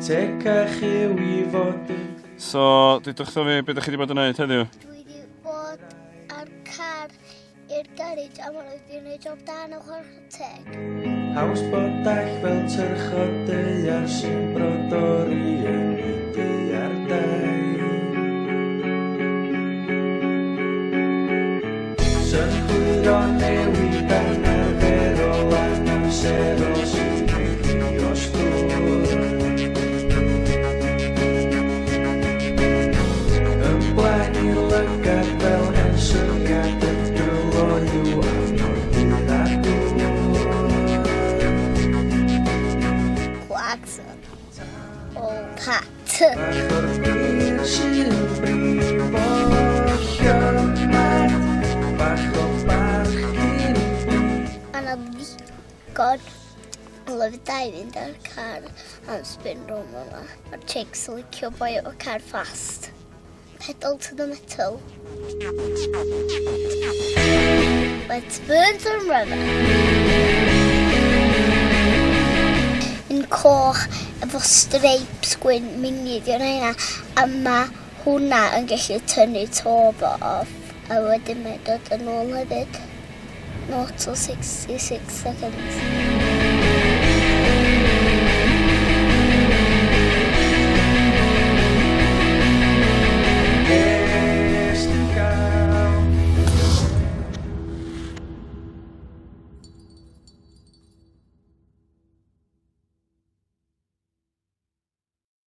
Tecach yw i fod yn... So, dudwch wrtho fi, be ydych chi wedi bod yn neud heddiw? Dwi wedi bod ar car i'r garej a maen nhw wedi gwneud job da yn y chwarae teg. Haws bod dall fel tyrchod daear sy'n brodori yn y daear dai. Synhwyro newid anarferol anamserol sy'n peidio stwr. Yn blaen i'r lygad fel hen syniad yn dryloyw a mor bur a dŵr. Klaxon. O, pat. Bach o'r bir sy'n brifo llymad, bach o barch cyn byd. Mae 'na ddigon o lefydd da i fynd ar car am spin rownd yma. Mae'r chicks yn licio boi efo car fast. Pedal to the metal. Let's burn some rubber. Un coch efo stripes gwyn munud i'r hynna a mae hwnna yn gallu tynnu to fo off a wedyn mae'n dod yn ôl hefyd. 0 to 66 seconds.